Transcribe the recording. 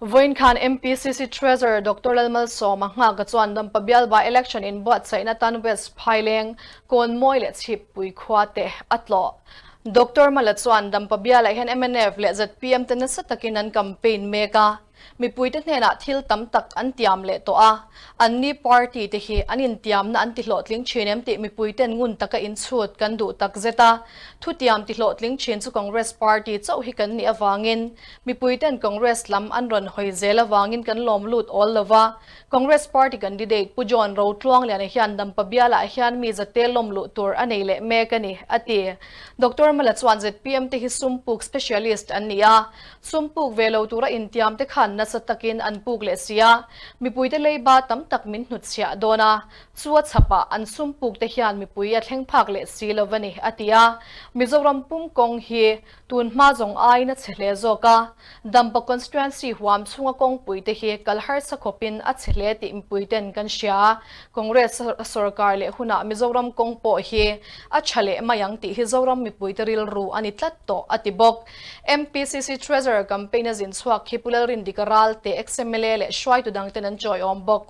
Vawiin khan MPCC Treasurer Doctor Lalmalsawma Nghaka chuan Dampa bial by election inbuatsaihna tan West Phaileng, Kawnmawi leh Chhippui khua te a tlawh. Doctor Mala chuan Dampa bialah hian mnf leh zpm te nasa takin an campaign mek a. Mipuite hnenah thil tam tak an tiam leh tawh a, anni party te hi an intiamna an tihlawhtling thin em tih mipuiten ngun taka inchhut kan duh tak zet a. Thutiam tihlawhtling thin chu Congress party chauh hi kan nih avangin mipuiten Congress lam an rawn hawi zel avangin kan lawm lut awl lo va. Congress party candidate Pu John Rotluangliana hian Dampa bialah hian mi zate lawm luh tur a nei leh mek a ni, a ti. Doctor Mala chuan zpm te hi sumpuk specialist an ni a, Sum puk ve lo tura intiam te khan nasa takin an puk leh si a, mipuite leiba tam tak min hnutchhiah dawn a, chu a chhapah an sum puk te hian mipui a thleng phak leh si lo a ni, a ti a. Mizoram pum kawng hi tun hma zawng aiin a chhe hle zawk a, Dampa constituency huam chhunga kawngpui te hi kal harsa khawpin a chhe hle tih mipuiten kan hria. Congress sorkar leh hunah Mizoram kawng pawh hi a tha leh mai ang tih hi Zoram mipuite rilru a ni tlat tawh, a ti bawk. MPCC Treasurer campaign a zin chhuak hi Pu Lalrindika Ralte, ex-MLA leh hruaitu dangten an chawiawm bawk.